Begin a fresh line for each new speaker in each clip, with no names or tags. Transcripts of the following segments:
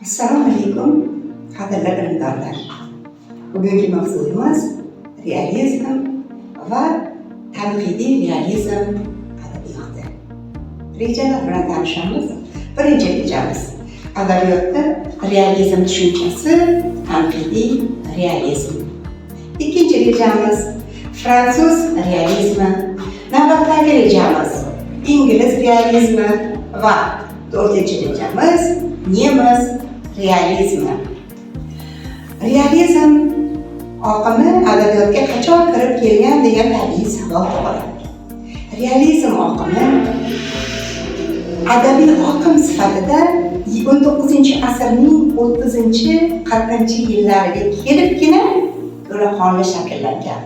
Assalomu alaykum, qadrli bilimdonlar. Bugungi mavzuyimiz realizm va tanqidiy realizm adabiyoti. Rejalar bilan tanishamiz. Birinchi rejamiz: adabiyotda realizm tushunchasi, tanqidiy realizm. Ikkinchi rejamiz: fransuz realizmi. Navbatdagi rejamiz: ingliz realizmi va to'rtinchi rejamiz: nemis realizmi. Realizm oqimi adabiyotga qachon kirib kelgan degan tabiiy savol tug'iladi. Realizm oqimi adabiy oqim sifatida 19-asrning 30-40 yillariga kelibgina to'laqonli shakllangan.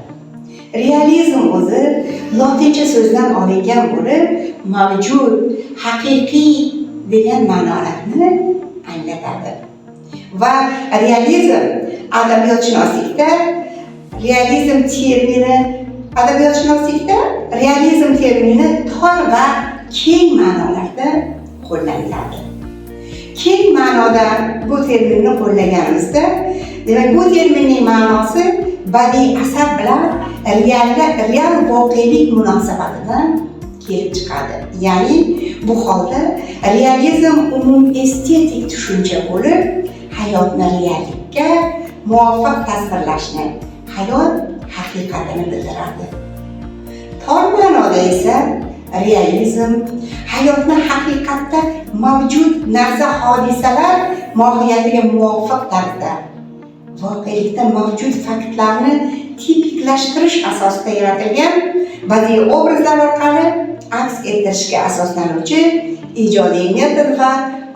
Realizm o'zi lotincha so'zdan olingan bo'lib, mavjud, haqiqiy degan ma'nolarni anglatadi. Va Realizm adabiyotshunoslikda realizm termini tor va keng ma'nolarda qo'llaniladi. Keng ma'noda bu terminni qo'llaganimizda, demak, bu terminning ma'nosi badiiy asar bilan real voqelik munosabatidan kelib chiqadi. Ya'ni bu holda realizm umum estetik tushuncha bo'lib, hayotni reallikka muvofiq tasvirlashni, hayot haqiqatini bildiradi. Tor ma'noda esa realizm hayotni haqiqatda mavjud narsa, hodisalar mohiyatiga muvofiq tarzda, voqelikda mavjud faktlarni tipiklashtirish asosida yaratilgan badiiy obrazlar orqali aks ettirishga asoslanuvchi ijodiy metod va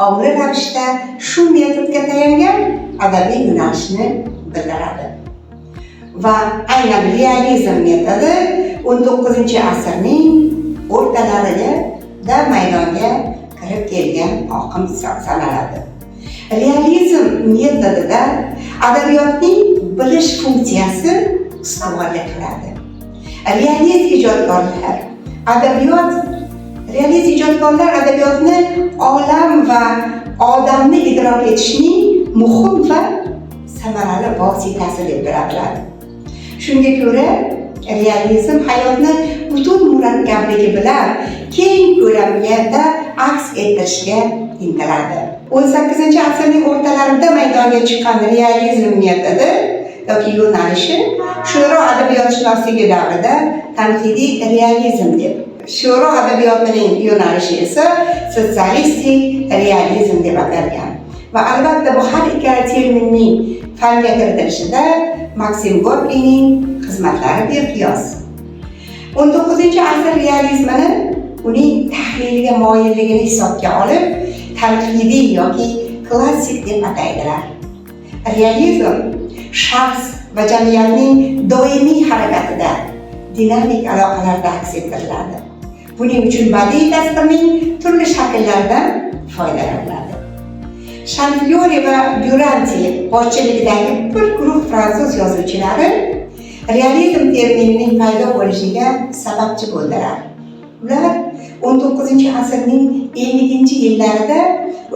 ongli ravishda shu metodga tayangan adabiy yo'nalishni bildiradi. Va aynan realizm metodi 19-asrning o'rtalarida maydonga kirib kelgan oqim sanaladi. Realizm metodida adabiyotning bilish funksiyasi ustuvorlik qiladi. Realist ijodkorlar adabiyotni olam va odamni idrok etishning muhim va samarali vositasi deb biladilar. Shunga ko'ra, realizm hayotni butun murakkabligi bilan keng ko'lamda aks ettirishga intiladi. 18-asrning o'rtalarida maydonga chiqqan realizm metodi yoki yo'nalishi sho'ro adabiyotshunosligi davrida tanqidiy realizm deb, sho'ro adabiyotining yo'nalishi esa sotsialistik realizm deb atalgan. Va albatta, bu har ikkala terminning fanga kiritilishida Maksim Gorkiyning xizmatlari beqiyos. 19-asr realizmini uning tahliliga moyilligini hisobga olib, tanqidiy yoki klassik deb ataydilar. Realizm shaxs va jamiyatning doimiy harakatida, dinamik aloqalarda aks ettiriladi. Buning uchun badiiy tasvirning turli shakllaridan foydalaniladi. Shanflyori va Dyuranti boshchiligidagi bir guruh fransuz yozuvchilari realizm terminining paydo bo'lishiga sababchi bo'ldilar. Ular 19-asrning 50 yillarida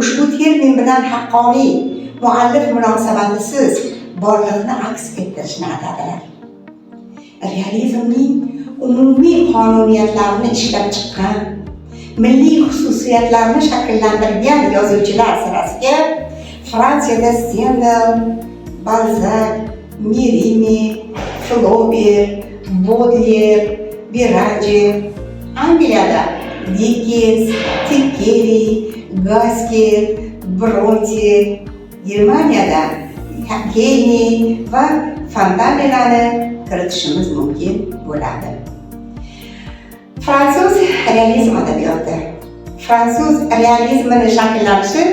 ushbu termin bilan haqqoniy muallif munosabatisiz borliqni aks ettirishni atadilar. Realizmning umumiy qonuniyatlarini ishlab chiqqan, milliy xususiyatlarni shakllantirgan yozuvchilar sirasiga Fransiyada Stendal, Balzak, Merime, Flober, Bodler, Beranjer, Angliyada Dikkens, Tekkeri, Gaskell, Bronte, Germaniyada Geyne va Fontanelani kiritishimiz mumkin bo'ladi. Fransuz realizm adabiyoti. Fransuz realizmini shakllanishi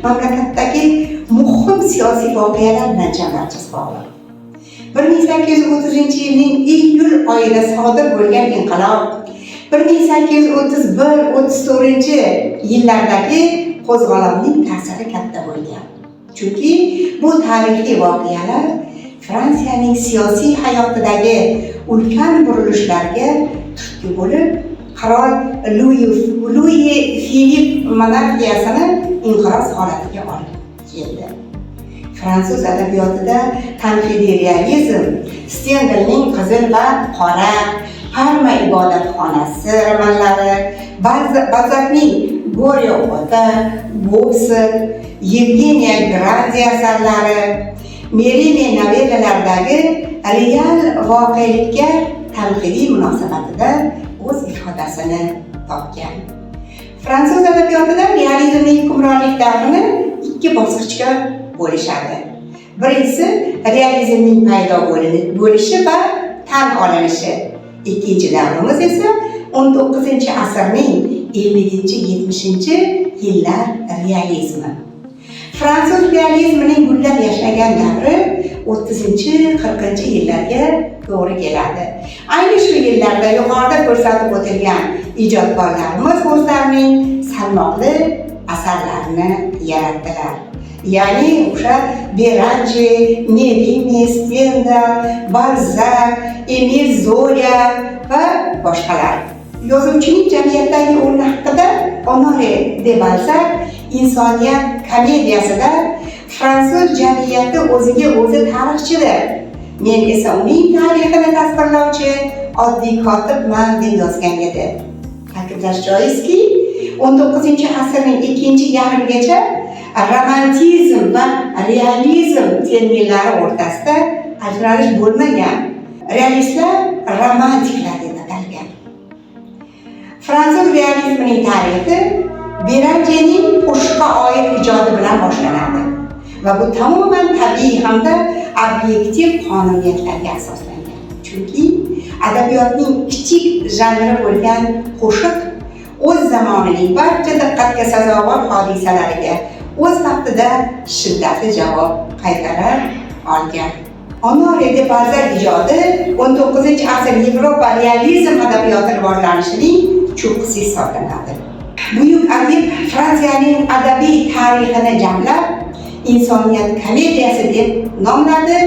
mamlakatdagi muhim siyosiy voqealar bilan chambarchas bog'liq. 1830 yilning iyul oyida sodir bo'lgan inqilob, 1831-34 yillardagi qo'zg'olonning ta'siri katta bo'lgan. Chunki bu tarixiy voqealar Fransiyaning siyosiy hayotidagi ulkan burilishlarga turtki bo'lib, qirol Lui Filip monarxiyasini inqiroz holatiga olib keldi. Fransuz adabiyotida tanqidiy realizm Stendalning Qizil va qora, Parma ibodatxonasi romanlari, Balzakning Gorio ota, Gobson, Yevgeniya Grandi asarlari, Merime novellalaridagi real voqelikka tanqidiy munosabatida o'z ifodasini topgan. Fransuz adabiyotida realizmning hukmronlik davrini ikki bosqichga bo'lishadi. Birinchisi realizmning paydo bo'lishi va tan olinishi. Ikkinchi davrimiz esa 19-asrning 50-70 yillar realizmi. Fransuz realizmining gullab yashnagan davri 30-40 yillarga to'g'ri keladi. Ayni shu yillarda yuqorida ko'rsatib o'tilgan ijodkorlarimiz o'zlarining salmoqli asarlarini yaratdilar. Ya'ni o'sha Beranje, Merime, Stendal, Balzak, Emil Zoya va boshqalar. Yozuvchining jamiyatdagi o'rni haqida Onore de Balzak "Insoniyat komediyasida" "Fransuz jamiyati o'ziga o'zi tarixchidir. Men esa uning tarixini tasvirlovchi oddiy kotibman" deb yozgan edi. Ta'kidlash joizki, 19-asrning ikkinchi yarmigacha romantizm va realizm terminlari o'rtasida ajralish bo'lmagan. Realistlar romantiklar deb atalgan. Fransuz realizmining tarixi Beranjening qo'shiqqa oid ijodi bilan boshlanadi va bu tamoman tabiiy hamda obyektiv qonuniyatlarga asoslangan. Chunki adabiyotning kichik janri bo'lgan qo'shiq o'z zamonining barcha diqqatga sazovor hodisalariga o'z vaqtida shiddatli javob qaytara olgan. Onore de Balzak ijodi 19 asr Yevropa realizm adabiyoti rivojlanishining cho'qqisi hisoblanadi. Buyuk adib Fransiyaning adabiy tarixini jamlab, "Insoniyat komediyasi" deb nomladi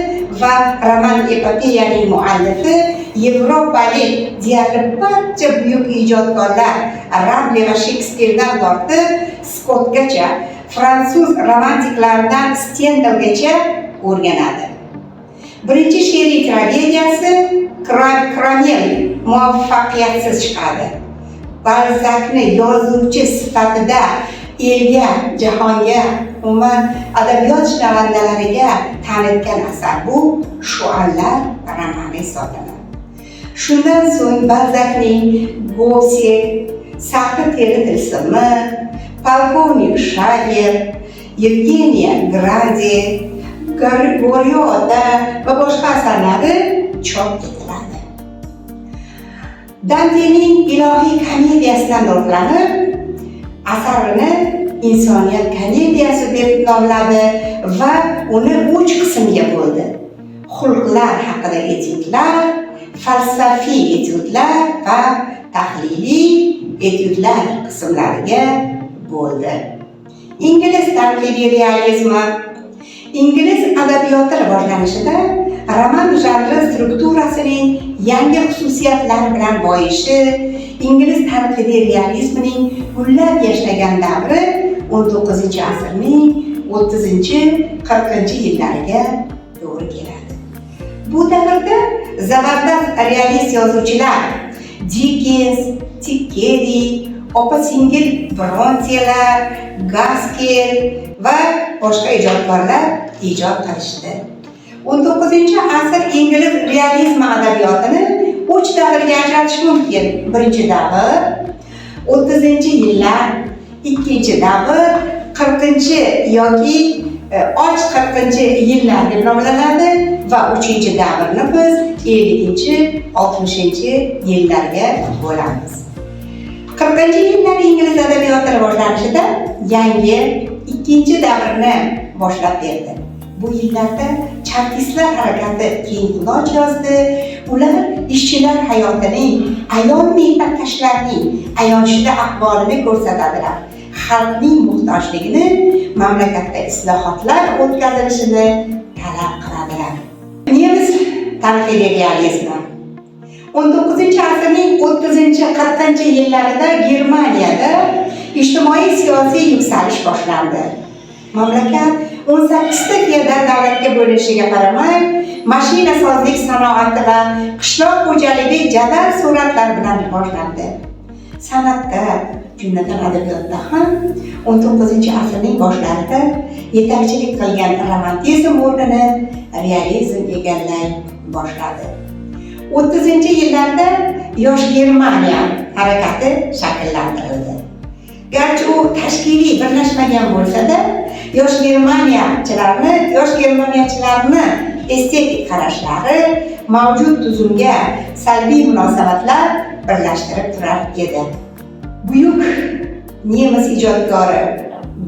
va roman epopeyaning muallifi yevropalik deyarli barcha buyuk ijodkorlar Rable va Shekspirdan tortib Skottgacha, fransuz romantiklaridan Stendalgacha o'rganadi. Birinchi she'riy tragediyasi "Kromel" muvaffaqiyatsiz chiqadi. Balzakni yozuvchi sifatida elga, jahonga, umuman adabiyot shinavandalariga tanitgan asar bu "Shuanlar" romani hisoblanadi. Shundan so'ng Balzakning "Gobsek", "Sahri teri tilsimi", "Polkovnik Shager", "Yevgeniya Grandi", "Gorio ota" va boshqa asarlari chop etiladi. Dantening "Ilohiy komediyasidan" ruhlanib, asarini "Insoniyat komediyasi" deb nomladi va uni uch qismga bo'ldi: xulqlar haqida etyudlar, falsafiy etyudlar va tahliliy etyudlar qismlariga bo'ldi. Ingliz tanqidiy realizmi. Ingliz adabiyoti rivojlanishida roman janri strukturasining yangi xususiyatlari bilan boyishi, ingliz tanqidiy realizmining gullab yashnagan davri 19 asrning 30-40 yillariga to'g'ri keladi. Bu davrda zabardast realist yozuvchilar Dikens, Tekkeri, opa singil Brontelar, Gaskel va boshqa ijodkorlar ijod qilishdi. 19 asr ingliz realizmi adabiyotini uch davrga ajratish mumkin. Birinchi davr 30 yillar, ikkinchi davr 40 yoki och 40 yillar deb nomlanadi va uchinchi davrni biz 50 60 yillarga bo'lamiz. 40 yillar ingliz adabiyoti rivojlanishida yangi ikkinchi davrni boshlab berdi. Bu yillarda chartistlar harakati keng quloch yozdi. Ular ishchilar hayotining, ayol mehnatkashlarning ayanchli ahvolini ko'rsatadilar. Xalqning muhtojligini, mamlakatda islohotlar o'tkazilishini talab qiladilar. Nemis tanqidiy realizmi. 19 asrning 30-40 yillarida Germaniyada ijtimoiy siyosiy yuksalish boshlandi. Mamlakat 18 ta feodal davlatga bo'linishiga qaramay, mashinasozlik sanoati va qishloq xo'jaligi jadal sur'atlar bilan rivojlandi. San'atda, jumladan adabiyotda ham 19-asrning boshlarida yetakchilik qilgan romantizm o'rnini realizm egallay boshladi. 30-yillarda Yosh Germaniya harakati shakllantirildi. Garchi u tashkiliy birlashmagan bo'lsa-da, yosh germaniyachilarni estetik qarashlari, mavjud tuzumga salbiy munosabatlar birlashtirib turar edi. Buyuk nemis ijodkori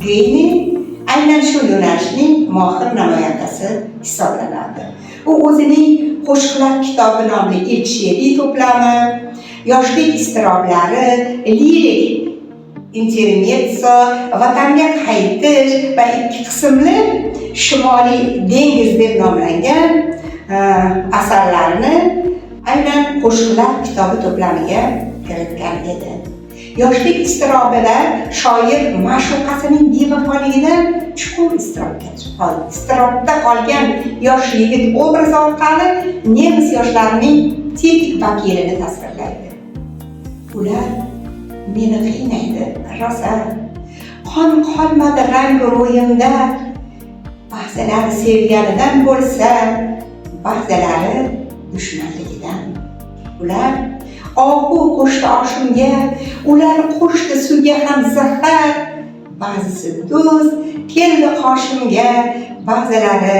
Geyne aynan shu yo'nalishning mohir namoyandasi hisoblanadi. U o'zining "Qo'shiqlar kitobi" nomli ilk she'riy to'plami, "Yoshlik iztiroblari", lirik "Intermezzo", "Vatanga qaytish" va ikki qismli "Shimoliy dengiz" deb nomlangan asarlarini aynan "Qo'shiqlar kitobi" to'plamiga kiritgan edi. "Yoshlik iztirobida" shoir ma'shuqasining bevafoligidan chuqur iztirobda qolgan yosh yigit obrazi orqali nemis yoshlarining tipik vakilini tasvirlaydi. "Ular meni qiynaydi rosa, qon qolmadi rangi ro'yimda. Ba'zilari sevganidan bo'lsa, ba'zilari dushmanligidan. Ular ohu qo'shdi oshimga, ular qo'shdi suvga ham zahar. Ba'zisi do'st keldi qoshimga, ba'zilari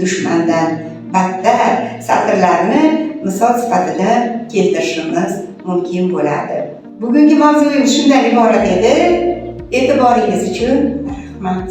dushmandan battar" satrlarni misol sifatida keltirishimiz mumkin bo'ladi. Bugungi mavzuyimiz shundan iborat edi. E'tiboringiz uchun rahmat.